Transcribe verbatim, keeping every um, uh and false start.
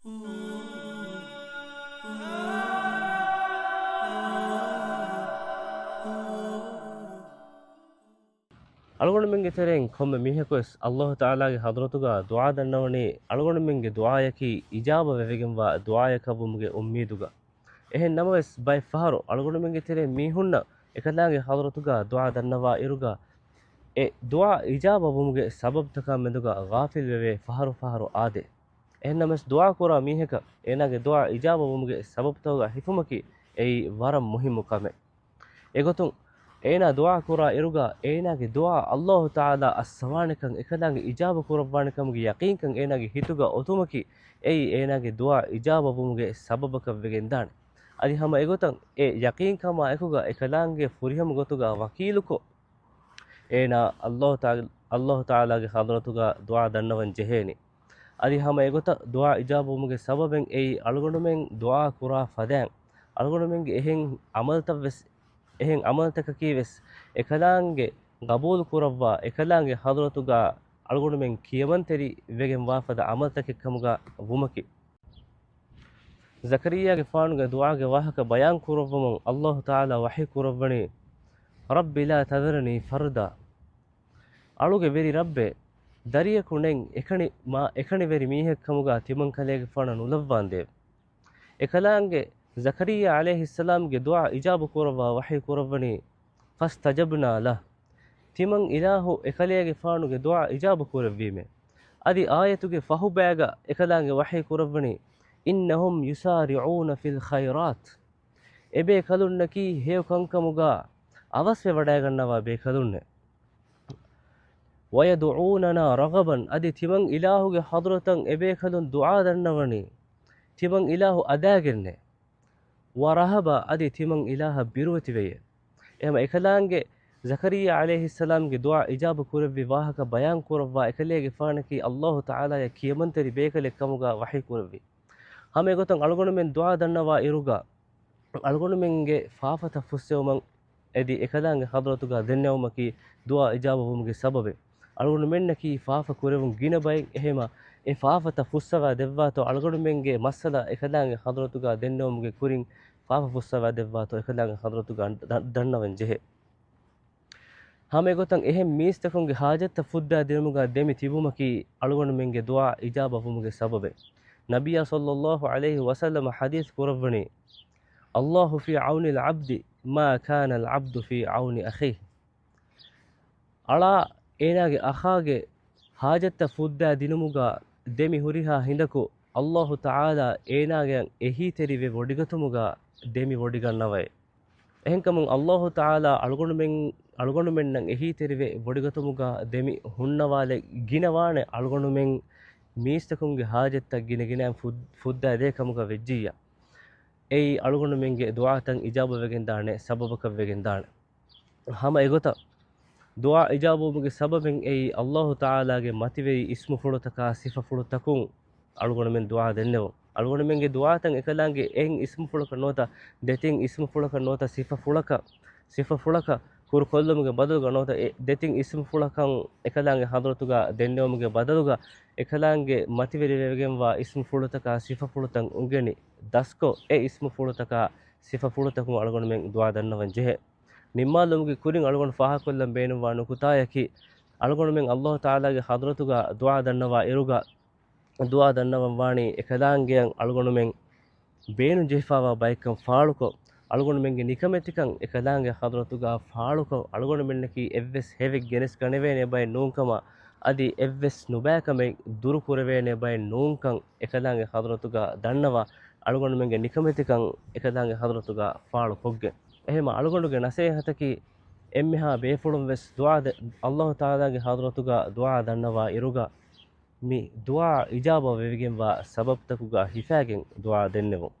އަޅުގަނޑުމެންގެ ތެރެއިން ކޮންމެ މީހަކުވެސް ﷲ ތަޢާލާގެ ޙަޟްރަތުގަ ދުޢާ ދަންނަވަނީ، އަޅުގަނޑުމެންގެ ދުޢާޔަކީ އިޖާބަ ވެވިގެންވާ ދުޢާޔަކަށްވުމުގެ އުއްމީދުގަ. އެހެން ނަމަވެސް، ބައެއް ފަހަރު އަޅުގަނޑުމެންގެ ތެރެއިން މީހުންނަށް އެކަލާނގެ ޙަޟްރަތުގަ ދުޢާ ދަންނަވާ އިރުގަ، އެ ދުޢާ އިޖާބަ ވުމުގެ ސަބަބުތަކާ މެދުގަ ޣާފިލް ވެވޭ ފަހަރު ފަހަރު އާދޭ. އެހެން ނަމަވެސް، ދުޢާ ކުރާ މީހަކަށް އޭނާގެ ދުޢާ އިޖާބަ ވުމުގެ ސަބަބުތަކުގަ ހިފުމަކީ އެއީ ވަރަށް މުހިއްމު ކަމެއް. އެގޮތުން، އޭނާ ދުޢާ ކުރާ އިރުގަ އޭނާގެ ދުޢާ ﷲ ތަޢާލާ އައްސަވާނެކަން، އެކަލާނގެ އިޖާބަ ކުރައްވާނެކަމުގެ ޔަޤީންކަން އޭނާގެ ހިތުގަ އޮތުމަކީ، އެއީ އޭނާގެ ދުޢާ އިޖާބަ ވުމުގެ ސަބަބަކަށް ވެގެންދާނެ. އަދި ހަމަ އެގޮތަށް އެ ޔަޤީންކަމާ އެކުގަ އެކަލާނގެ ފުރިހަމަ ގޮތުގަ ވަކީލުކޮށް، އޭނާ ﷲ ތަޢާ-، ﷲ ތަޢާލާގެ ޙަޟްރަތުގަ ދުޢާ ދަންނަވަން ޖެހޭނީ. އަދި ހަމަ އެގޮތަށް ދުޢާ އިޖާބަވުމުގެ ސަބަބެއް އެއީ، އަޅުގަނޑުމެން ދުޢާ ކުރާ ފަދައިން އަޅުގަނޑުމެންގެ އެހެން ޢަމަލުތައް ވެސް، އެހެން ޢަމަލުތަކަކީ ވެސް އެކަލާނގެ ޤަބޫލު ކުރައްވާ، އެކަލާނގެ ޙަޟްރަތުގަ އަޅުގަނޑުމެން ކިޔަމަންތެރި ވެގެން ވާ ފަދަ ޢަމަލުތަކެއް ކަމުގަ ވުމަކީ. ޒަކަރިއްޔާގެފާނުގެ ދުޢާގެ ވާހަކަ ބަޔާން ކުރައްވަމުން، ﷲ ތަޢާލާ ވަޙީ ކުރައްވަނީ، رب لا تذرني فردا. އަޅުގެ ވެރި ރައްބޭ، ދަރިޔަކު ނެތް އެކަނި، މާ އެކަނިވެރި މީހެއް ކަމުގަ ތިމަން ކަލޭގެފާނަށް ނުލައްވާނދޭވެ. އެކަލާނގެ ޒަކަރިއްޔާ ޢަލައިހިއްސަލާމްގެ ދުޢާ އިޖާބަ ކުރައްވާ ވަޙީ ކުރައްވަނީ، فاستجبنا له. ތިމަން އިލާހު އެކަލޭގެފާނުގެ ދުޢާ އިޖާބަ ކުރެއްވީމޭ. އަދި އާޔަތުގެ ފަހުބައިގަ އެކަލާނގެ ވަޙީ ކުރައްވަނީ، إنهم يسارعون في الخيرات. އެބޭކަލުންނަކީ ހެޔޮ ކަންކަމުގަ އަވަސްވެވަޑައިގަންނަވާ ބޭކަލުންނޭ. ويدعوننا رغبا، އަދި ތިމަން އިލާހުގެ ޙަޟްރަތަށް އެބޭކަލުން ދުޢާ ދަންނަވަނީ، ތިމަން އިލާހު އަދާގެންނޭ. ورهبا، އަދި ތިމަން އިލާހަށް ބިރުވެތިވެޔޭ. އެހެން އެކަލާނގެ ޒަކަރިއްޔާ ޢަލައިހިއްސަލާމްގެ ދުޢާ އިޖާބަ ކުރެއްވި ވާހަކަ ބަޔާން ކުރައްވާ އެކަލޭގެފާނަކީ ﷲ ތަޢާލާޔަށް ކިޔަމަންތެރި ބޭކަލެއް ކަމުގަ ވަޙީ ކުރެއްވި. ހަމަ އެގޮތަށް އަޅުގަނޑުމެން ދުޢާ ދަންނަވާ އިރުގަ، އަޅުގަނޑުމެންގެ ފާފަތައް ފުއްސެވުމަށް އެދި އެކަލާނގެ ޙަޟްރަތުގަ ދެންނެވުމަކީ ދުޢާ އިޖާބަ ވުމުގެ ސަބަބެއް. އަޅުގަނޑުމެންނަކީ ފާފަ ކުރެވުން ގިނަ ބައެއް. އެހެމަ އެ ފާފަތައް ފުއްސަވާ ދެއްވާތޯ، އަޅުގަނޑުމެންގެ މައްސަލަ އެކަލާނގެ ޙަޟްރަތުގަ ދެންނެވުމުގެ ކުރިން ފާފަ ފުއްސަވާ ދެއްވާތޯ، އެކަލާނގެ ޙަޟްރަތުގަ ދަ-، ދަންނަވަން ޖެހޭ. ހަމަ އެގޮތަށް އެހެން މީސްތަކުންގެ ޙާޖަތްތައް ފުއްދާ ދިނުމުގަ ދެމި ތިބުމަކީ އަޅުގަނޑުމެންގެ ދުޢާ އިޖާބަ ވުމުގެ ސަބަބެއް. ނަބިއްޔާ ޞައްލައްލާހު ޢަލައިހި ވަސައްލަމަ ޙަދީޘް ކުރައްވަނީ، الله في عون العبد ما كان العبد في عون أخيه. އަޅާ އޭނާގެ އަޚާގެ ޙާޖަތްތައް ފުއްދާ ދިނުމުގަ ދެމި ހުރިހާ ހިނދަކު، ﷲ ތަޢާލާ އޭނާގެ އެހީތެރިވެ ވޮޑިގަތުމުގަ ދެމި ވޮޑިގަންނަވައޭ. އެހެންކަމުން ﷲ ތަޢާލާ އަޅުގަނޑުމެން، އަޅުގަނޑުމެންނަށް އެހީތެރިވެ ވޮޑިގަތުމުގަ ދެމި ހުންނަވާލެ ގިނަވާނެ އަޅުގަނޑުމެން މީސްތަކުންގެ ޙާޖަތްތައް ގިނަގިނައިން ފުއް-، ފުއްދާ ދޭ ކަމުގަ ވެއްޖިއްޔާ. އެއީ އަޅުގަނޑުމެންގެ ދުޢާތައް އިޖާބަވެގެންދާނެ ސަބަބަކަށް ވެގެންދާނެ. ހަމަ އެގޮތަށް ދުޢާ އިޖާބަވުމުގެ ސަބަބެއް އެއީ ﷲ ތަޢާލާގެ މަތިވެރި އިސްމުފުޅުތަކާ ސިފަފުޅުތަކުން އަޅުގަނޑުމެން ދުޢާ ދެންނެވުން. އަޅުގަނޑުމެންގެ ދުޢާތައް އެކަލާނގެ އެއް އިސްމުފުޅަކަށް ނުވަތަ ދެތިން އިސްމުފުޅަކަށް ނުވަތަ ސިފަފުޅަކަށް، ސިފަފުޅަކަށް ކުރުކޮށްލުމުގެ ބަދަލުގަ ނުވަތަ އެ ދެތިން އިސްމުފުޅަކަށް އެކަލާނގެ ޙަޟްރަތުގަ ދެންނެވުމުގެ ބަދަލުގަ އެކަލާނގެ މަތިވެރިވެގެންވާ އިސްމުފުޅުތަކާ ސިފަފުޅުތައް އުނގެނި ދަސްކޮށް، އެ އިސްމުފުޅުތަކާ ސިފަފުޅުތަކުން އަޅުގަނޑުމެން ދުޢާ ދަންނަވަން ޖެހޭ. ނިންމާލުމުގެ ކުރިން އަޅުގަނޑު ފާހަގަކޮށްލަން ބޭނުންވާ ނުކުތާޔަކީ، އަޅުގަނޑުމެން ﷲ ތަޢާލާގެ ޙަޟްރަތުގަ ދުޢާ ދަންނަވާ އިރުގަ، ދުޢާ ދަންނަވަން ވާނީ އެކަލާނގެއަށް އަޅުގަނޑުމެން ބޭނުން ޖެހިފައިވާ ބައެއްކަން ފާޅުކޮށް، އަޅުގަނޑުމެންގެ ނިކަމެތިކަން އެކަލާނގެ ޙަޟްރަތުގަ ފާޅުކޮށް، އަޅުގަނޑުމެންނަކީ އެއްވެސް ހެވެއް ގެނެސް ގަނެވޭނެ ބައެއް ނޫންކަމަށް، އަދި އެއްވެސް ނުބައިކަމެއް ދުރުކުރެވޭނެ ބައެއް ނޫންކަން އެކަލާނގެ ޙަޟްރަތުގަ ދަންނަވާ، އަޅުގަނޑުމެންގެ ނިކަމެތިކަން އެކަލާނގެ ޙަޟްރަތުގަ ފާޅުކޮށްގެން. އެހެމަ އަޅުގަނޑުގެ ނަސޭހަތަކީ، އެންމެހާ ބޭފުޅުން ވެސް ދުޢާ ދެ-، ﷲ ތަޢާލާގެ ޙަޟްރަތުގަ ދުޢާ ދަންނަވާ އިރުގަ، މި ދުޢާ އިޖާބަ ވެވިގެންވާ ސަބަބުތަކުގަ ހިފާގެން ދުޢާ ދެންނެވުން.